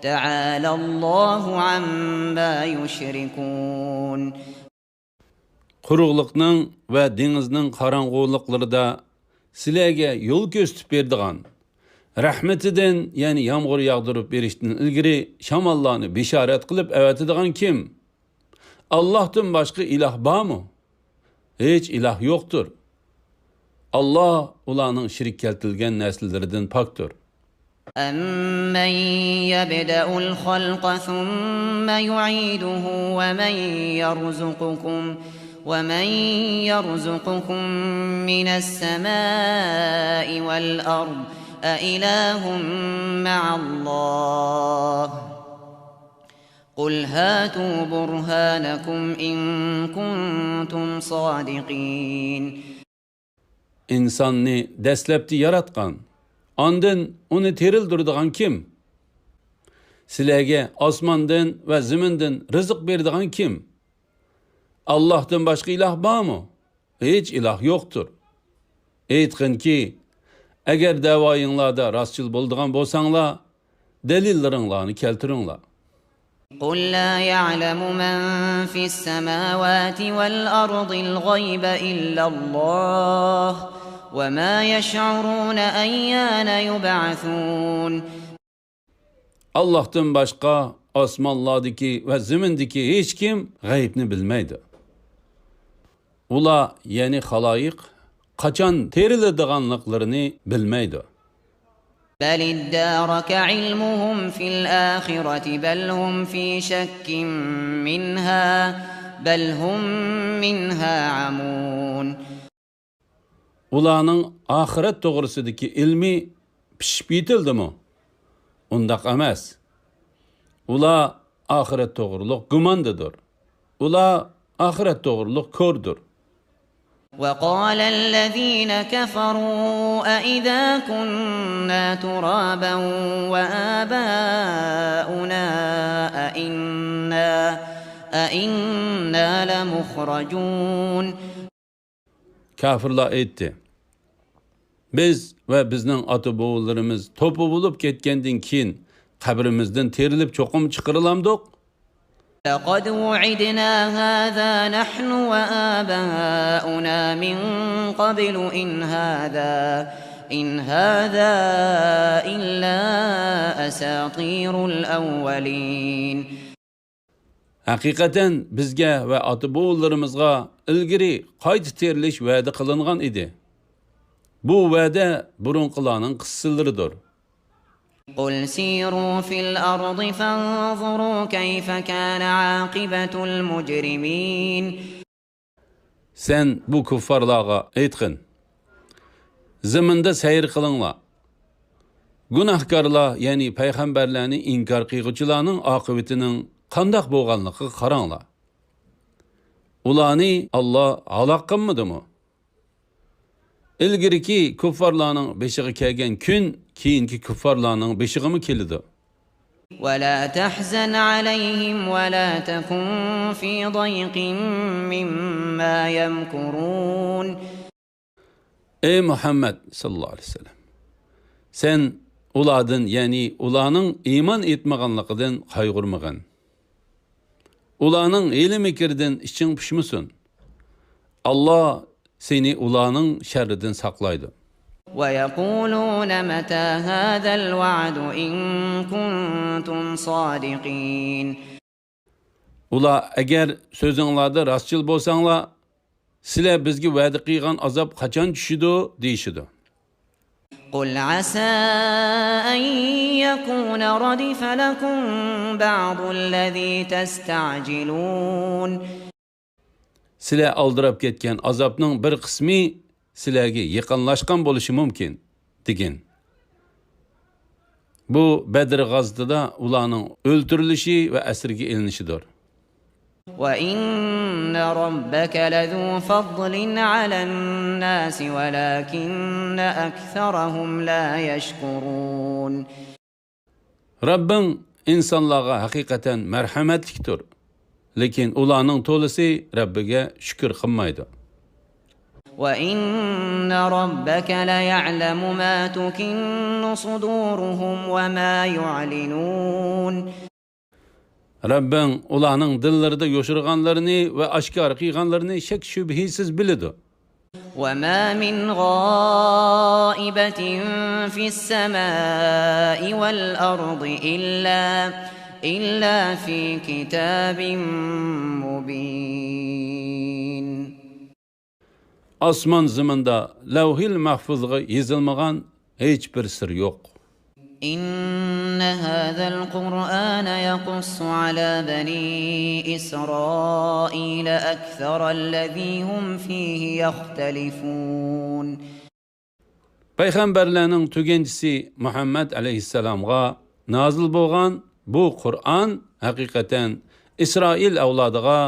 تَعَالَى اللَّهُ عَمَّا يُشْرِكُونَ. قۇرۇقلۇقنىڭ ۋە دېڭىزنىڭ قاراڭغۇلۇقلىرىدا سىلەرگە يول كۆرسىتىپ بېرىدىغان، رەھمىتىدىن، يەنى يامغۇر ياغدۇرۇپ بېرىشتىن ئىلگىرى شاماللارنى بېشارەت قىلىپ ئەۋەتىدىغان كىم؟ ئاللاھتىن باشقا ئىلاھ بارمۇ؟ ھېچ ئىلاھ يوقتۇر. ئاللاھ ئۇلارنىڭ شېرىك كەلتۈرگەن نەرسىلىرىدىن پاكتۇر. أَمَّن يَبْدَأُ الْخَلْقَ ثُمَّ يُعِيدُهُ وَمَن يَرْزُقُكُمْ وَمَن يَرْزُقُكُم مِّنَ السَّمَاءِ وَالْأَرْضِ أَإِلَٰهٌ مَّعَ اللَّهِ قُلْ هَاتُوا بُرْهَانَكُمْ إِن كُنتُمْ صَادِقِينَ. ئىنساننى دەسلەپتە ياراتقان، ئاندىن ئۇنى تىرىلدۈرىدىغان كىم؟ سىلەرگە ئاسماندىن ۋە زېمىندىن رىزىق بېرىدىغان كىم؟ ئاللاھتىن باشقا ئىلاھ بارمۇ؟ ھېچ ئىلاھ يوقتۇر. ئېيتقىنكى، ئەگەر دەۋايىڭلاردا راستچىل بولىدىغان بولساڭلار، دەلىللىرىڭلارنى كەلتۈرۈڭلار. قُل لَّا يَعْلَمُ مَن فِي السَّمَاوَاتِ وَالْأَرْضِ الْغَيْبَ إِلَّا اللَّهُ وَمَا يَشْعُرُونَ أَيَّانَ يُبْعَثُونَ. ئاللاھتىن باشقا ئاسمانلاردىكى ۋە زېمىندىكى ھېچكىم غەيىبنى بىلمەيدۇ. ئۇلار، يەنى خالايىق، قاچان تىرىلىدىغانلىقلىرىنى بىلمەيدۇ. بل ادارك علمهم في الآخرة بل هم في شك منها بل هم منها عمون. ئۇلارنىڭ ئاخىرەت توغرىسىدىكى ئىلمى پىشىپ يېتىلدىمۇ؟ ئۇنداق ئەمەس. ئۇلار ئاخىرەت توغرۇلۇق گۇماندىدۇر. ئۇلار ئاخىرەت توغرۇلۇق كوردۇر. وقال الذين كفروا أإذا كنا ترابا وآباؤنا أإنا أإنا لمخرجون. كاپىرلار ئېيتتى: بىز ۋە بىزنىڭ ئاتا-بوۋىلىرىمىز توپا بولۇپ كەتكەندىن كېيىن قەبرىمىزدىن تىرىلىپ چوقۇم چىقىرىلامدۇق؟ لقد وعدنا هذا نحن وآباؤنا من قبل إن هذا إن هذا إلا أساطير الأولين. ھەقىقەتەن بىزگە ۋە ئاتا-بوۋىلىرىمىزغا ئىلگىرى قايتا تىرىلىش ۋەدە قىلىنغان ئىدى. بۇ ۋەدە بۇرۇنقىلارنىڭ قىسسىلىرىدۇر. قل سيروا في الأرض فانظروا كيف كان عاقبة المجرمين. سەن بۇ كۇففارلارغا ئېيتقىن: زېمىندا سەير قىلىڭلار. گۇناھكارلار، يەنى پەيغەمبەرلەرنى ئىنكار قىلغۇچىلارنىڭ ئاقىۋىتىنىڭ قانداق بولغانلىقىغا قاراڭلار. ئۇلارنى ئاللا ھالاك قىلمىدىمۇ؟ ئىلگىرىكى كۇففارلارنىڭ بېشىغا كەلگەن كۈن كېيىنكى كۇففارلارنىڭ بېشىغىمۇ كېلىدۇ. ولا تحزن عليهم ولا تكن في ضيق مما يمكرون. ئەي مۇھەممەد ساللاللاھۇ ئەلەيھى ۋەسەللەم، سەن ئۇلاردىن، يەنى ئۇلارنىڭ ئىمان ئېيتمىغانلىقىدىن قايغۇرمىغىن. ئۇلارنىڭ ھىيلە-مىكرىدىن ئىچىڭ پۇشمىسۇن. ئاللا سېنى ئۇلارنىڭ شەررىدىن ساقلايدۇ. ويقولون متى هذا الوعد إن كنتم صادقين. ئۇلار ئەگەر سۆزۈڭلاردا راستچىل بولساڭلار، سىلەر بىزگە ۋەدە قىلغان ئازاب قاچان چۈشىدۇ؟ دېيىشىدۇ. قل عسى أن يكون ردف لكم بعض الذي تستعجلون. سىلەر ئالدىراپ كەتكەن ئازابنىڭ بىر قىسمى سىلەرگە يېقىنلاشقان بولۇشى مۇمكىن، دېگىن. بۇ بەدر غازىتىدا ئۇلارنىڭ ئۆلتۈرۈلۈشى ۋە ئەسىرگە ئېلىنىشىدۇر. وإن ربك لذو فضل على الناس ولكن أكثرهم لا يشكرون. رەببىڭ ئىنسانلارغا ھەقىقەتەن مەرھەمەتلىكتۇر، لېكىن ئۇلارنىڭ تولىسى رەببىگە شۈكۈر قىلمايدۇ. وإن ربك ليعلم ما تكن صدورهم وما يعلنون. رەببىڭ ئۇلارنىڭ دىللىرىدا يوشۇرغانلىرىنى ۋە ئاشكارا قىلغانلىرىنى شەك-شۈبھىسىز بىلىدۇ. وما من غائبة في السماء والأرض إلا إلا في كتاب مبين. ئاسمان زېمىندا لەۋھىل مەھفۇزغا يېزىلمىغان ھېچبىر سىر يوق. إن هذا القرآن يقص على بني إسرائيل أكثر الذي هم فيه يختلفون. پەيغەمبەرلەرنىڭ تۈگەنچىسى مۇھەممەد ئەلەيھىسسالامغا نازىل بولغان بۇ قۇرئان ھەقىقەتەن ئىسرائىل ئەۋلادىغا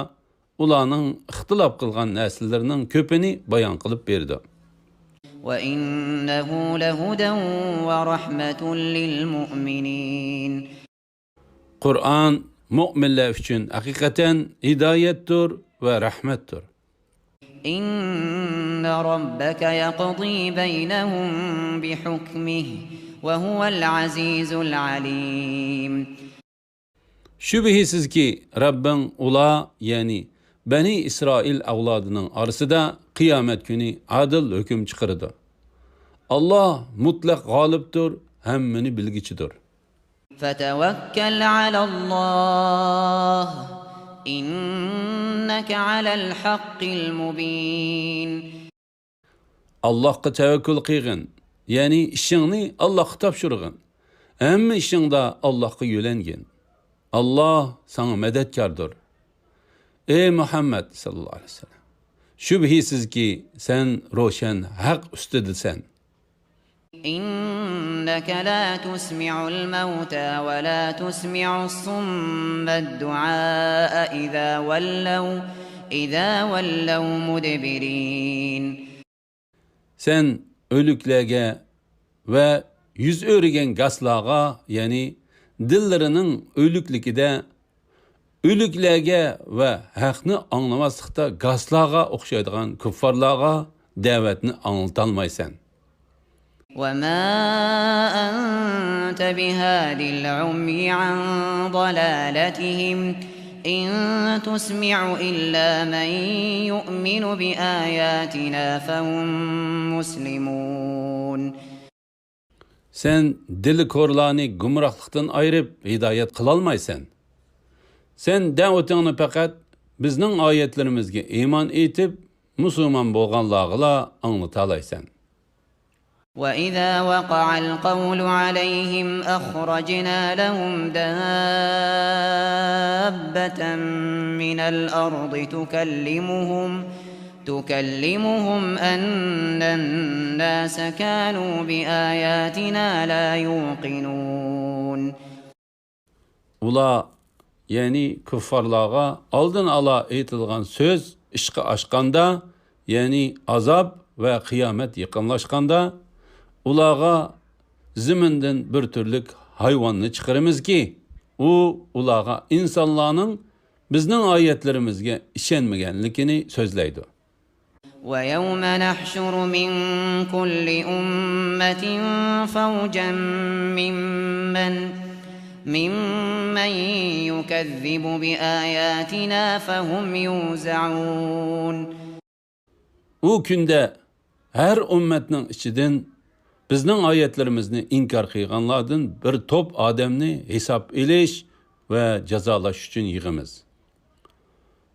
ئۇلارنىڭ ئىختىلاپ قىلغان نەرسىلىرىنىڭ كۆپىنى بايان قىلىپ بېرىدۇ. وإنه لهدى ورحمة للمؤمنين. قۇرئان مۆمىنلەر ئۈچۈن ھەقىقەتەن ھىدايەتتۇر ۋە رەھمەتتۇر. إن ربك يقضي بينهم بحكمه وهو العزيز العليم. شۈبھىسىزكى، رەببىڭ ئۇلار، يەنى بەنى ئىسرائىل ئەۋلادىنىڭ ئارىسىدا قىيامەت كۈنى ئادىل ھۆكۈم چىقىرىدۇ. ئاللا مۇتلەق غالىبتۇر، ھەممىنى بىلگۈچىدۇر. فتوكل على الله إنك على الحق المبين. ئاللاھقا تەۋەككۈل قىلغىن، يەنى ئىشىڭنى ئاللاھقا تاپشۇرغىن. ھەممە ئىشىڭدا ئاللاھقا يۆلەنگىن. ئاللاھ ساڭا مەدەتكاردۇر. ئەي مۇھەممەد ساللاللاھۇ ئەلەيھى ۋەسەللەم، شۈبھىسىزكى، سەن روشەن ھەق ئۈستىدىسەن. إنك لا تسمع الموتى ولا تسمع الصم الدعاء إذا ولوا، إذا ولوا مدبرين. سەن ئۆلۈكلەرگە ۋە يۈز ئۆرۈگەن گاسلارغا، يەنى دىللىرىنىڭ ئۆلۈكلۈكىدە ئۆلۈكلەرگە ۋە ھەقنى ئاڭلىماسلىقتا گاسلارغا ئوخشايدىغان كۇففارلارغا دەۋەتنى ئاڭلىتالمايسەن. وما أنت بهاد العمي عن ضلالتهم، إن تسمع إلا من يؤمن بآياتنا فهم مسلمون. سەن دىلى كورلارنى گۇمراھلىقتىن ئايرىپ ھىدايەت قىلالمايسەن. سەن دەۋىتىڭنى پەقەت بىزنىڭ ئايەتلىرىمىزگە ئىمان ئېيتىپ، مۇسۇلمان بولغانلارغىلا ئاڭلىتالايسەن. وإذا وقع القول عليهم أخرجنا لهم دابة من الأرض تكلمهم، تكلمهم أن الناس كانوا بآياتنا لا يوقنون. ئۇلار، يەنى كۇففارلارغا ئالدىن ئالا ئېيتىلغان سۆز ئىشقا ئاشقاندا، يەنى ئازاب ۋە قىيامەت يېقىنلاشقاندا، ئۇلارغا زېمىندىن بىر تۈرلۈك ھايۋاننى چىقىرىمىزكى، ئۇ ئۇلارغا ئىنسانلارنىڭ بىزنىڭ ئايەتلىرىمىزگە ئىشەنمىگەنلىكىنى سۆزلەيدۇ. ويوم نحشر من كل أمة فوجا ممن، ممن يكذب بآياتنا فهم يوزعون. ئۇ كۈندە ھەر ئۈممەتنىڭ ئىچىدىن بىزنىڭ ئايەتلىرىمىزنى ئىنكار قىلغانلاردىن بىر توپ ئادەمنى ھېساب ئېلىش ۋە جازالاش ئۈچۈن يىغىمىز.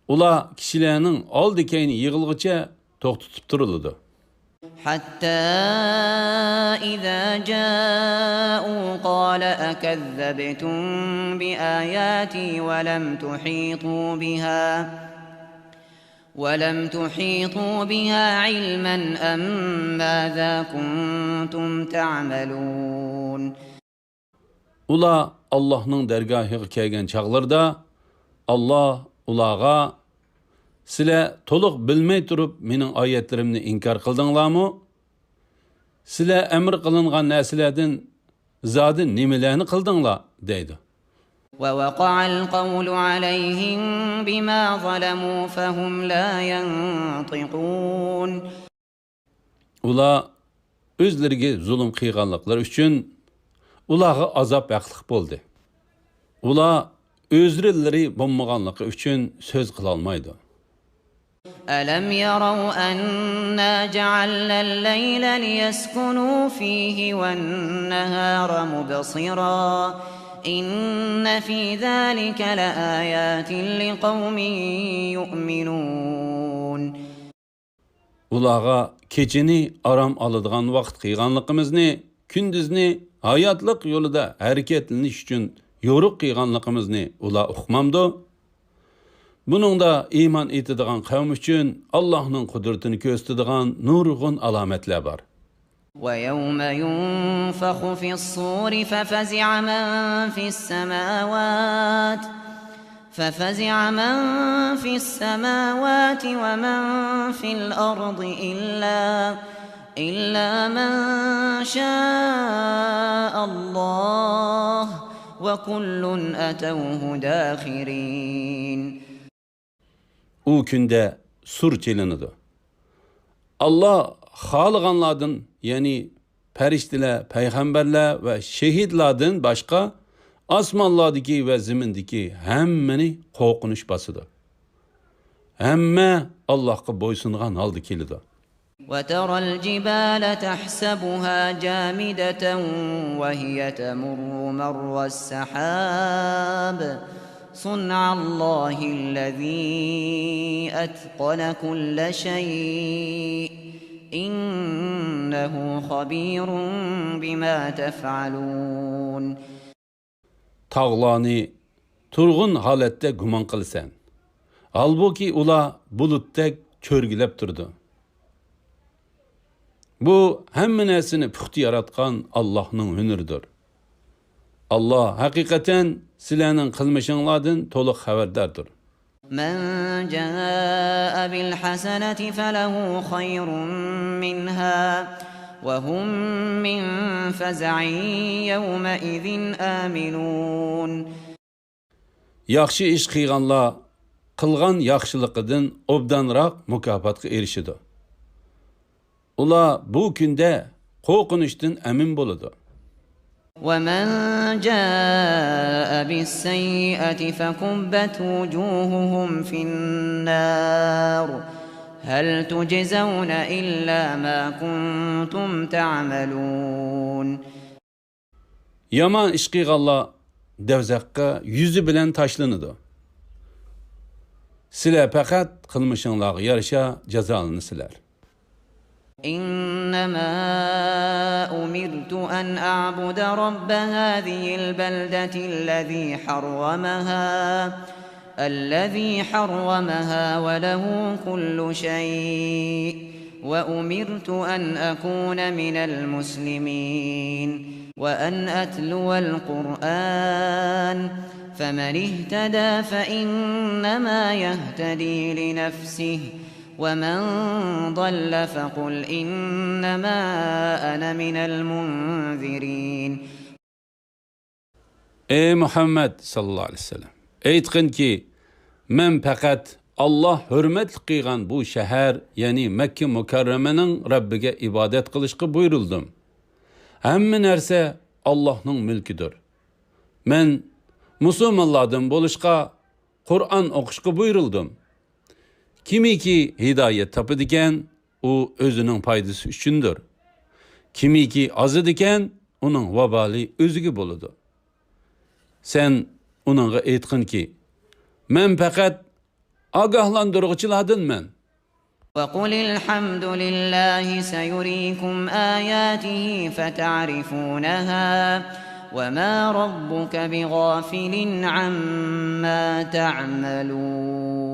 ئۇلار كىشىلەرنىڭ ئالدى-كەينى يىغىلغۇچە توختىتىپ تۇرۇلىدۇ. حتى إذا جاءوا قال أكذبتم بآياتي ولم تحيطوا بها، ولم تحيطوا بها علما أم ماذا كنتم تعملون. ئۇلار ئاللاھنىڭ دەرگاھىغا كەلگەن چاغلىرىدا، ئاللاھ ئۇلارغا، سىلەر تولۇق بىلمەي تۇرۇپ مېنىڭ ئايەتلىرىمنى ئىنكار قىلدىڭلارمۇ؟ سىلەر ئەمر قىلىنغان نەرسىلەردىن زادى نېمىلەرنى قىلدىڭلار؟ دەيدۇ. ووقع القول عليهم بما ظلموا فهم لا ينطقون. ئۇلار ئۆزلىرىگە زۇلۇم قىلغانلىقلىرى ئۈچۈن ئۇلارغا ئازاب ھەقلىق بولدى. ئۇلار ئۆزرىلىرى بولمىغانلىقى ئۈچۈن سۆز قىلالمايدۇ. ألم يروا أنا جعلنا الليل ليسكنوا فيه والنهار مبصرا إن في ذلك لآيات لقوم يؤمنون. ئۇلارغا كېچىنى ئارام ئالىدىغان ۋاقىت قىلغانلىقىمىزنى، كۈندۈزنى ھاياتلىق يولىدا ھەرىكەتلىنىش ئۈچۈن يورۇق قىلغانلىقىمىزنى ئۇلار ئۇقمامدۇ؟ بۇنىڭدا ئىمان ئېيتىدىغان قەۋم ئۈچۈن ئاللاھنىڭ قۇدرىتىنى كۆرسىتىدىغان نۇرغۇن ئالامەتلەر بار. ويوم ينفخ في الصور ففزع من في السماوات، ففزع من في السماوات ومن في الأرض إلا، إلا من شاء الله وكل أتوه داخرين. ئۇ كۈندە سۇر چېلىنىدۇ. ئاللا خالىغانلاردىن، يەنى پەرىشتىلەر، پەيغەمبەرلەر ۋە شېھىتلاردىن باشقا ئاسمانلاردىكى ۋە زېمىندىكى ھەممىنى قورقۇنچ باسىدۇ. ھەممە ئاللاھقا بويسۇنغان ھالدا كېلىدۇ. وترى الجبال تحسبها جامدة وهي تمر مر السحاب صنع الله الذي أتقن كل شيء إنه خبير بما تفعلون. تاغلارنى تۇرغۇن ھالەتتە گۇمان قىلىسەن. ھالبۇكى، ئۇلار بۇلۇتتەك چۆرگىلەپ تۇرىدۇ. بۇ ھەممە نەرسىنى پۇختا ياراتقان ئاللاھنىڭ ھۈنىرىدۇر. ئاللاھ ھەقىقەتەن سىلەرنىڭ قىلمىشىڭلاردىن تولۇق خەۋەرداردۇر. من جاء بالحسنة فله خير منها وهم من فزع يومئذ آمنون. ياخشى ئىش قىلغانلار قىلغان ياخشىلىقىدىن ئوبدانراق مۇكاپاتقا ئېرىشىدۇ. ئۇلار بۇ كۈندە قورقۇنچتىن ئەمىن بولىدۇ. ومن جاء بالسيئة فكبت وجوههم في النار هل تجزون إلا ما كنتم تعملون. يامان ئىش قىلغانلار دوزاخقا يۈزى بىلەن تاشلىنىدۇ. سىلەر پەقەت قىلمىشىڭلارغا يارىشا جازالىنىسىلەر. إنما أمرت أن أعبد رب هذه البلدة الذي حرمها الذي حرمها وله كل شيء وأمرت أن أكون من المسلمين وأن أتلو القرآن فمن اهتدى فإنما يهتدي لنفسه ومن ضل فقل إنما أنا من المنذرين. ئەي مۇھەممەد ساللاللاھۇ ئەلەيھى ۋەسەللەم، ئېيتقىنكى، مەن پەقەت ئاللاھ ھۆرمەتلىك قىلغان بۇ شەھەر، يەنى مەككە مۇكەررەمىنىڭ رەببىگە ئىبادەت قىلىشقا بۇيرۇلدۇم. ھەممە نەرسە ئاللاھنىڭ مۈلكىدۇر. مەن مۇسۇلمانلاردىن بولۇشقا، قۇرئان ئوقۇشقا بۇيرۇلدۇم. كىمكى ھىدايەت تاپىدىكەن، ئۇ ئۆزىنىڭ پايدىسى ئۈچۈندۇر. كىمكى ئازىدىكەن، ئۇنىڭ ۋابالى ئۆزىگە بولىدۇ. سەن ئۇنىڭغا ئېيتقىنكى، مەن پەقەت ئاگاھلاندۇرغۇچىلاردىنمەن. وقل الحمد لله سيريكم آياته فتعرفونها وما ربك بغافل عما تعملون.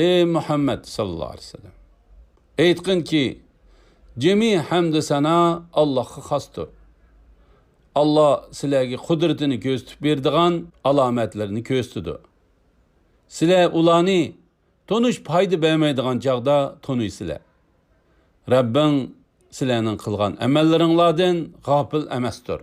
ئەي مۇھەممەد ساللاللاھۇ ئەلەيھى ۋەسەللەم، ئېيتقىنكى، جىمى ھەمدۇ سانا ئاللاھقا خاستۇر. ئاللاھ سىلەرگە قۇدرىتىنى كۆرسىتىپ بېرىدىغان ئالامەتلىرىنى كۆرسىتىدۇ. سىلەر ئۇلارنى تونۇش پايدا بەرمەيدىغان چاغدا تونۇيسىلەر. رەببىڭ سىلەرنىڭ قىلغان ئەمەللىرىڭلاردىن غاپىل ئەمەستۇر.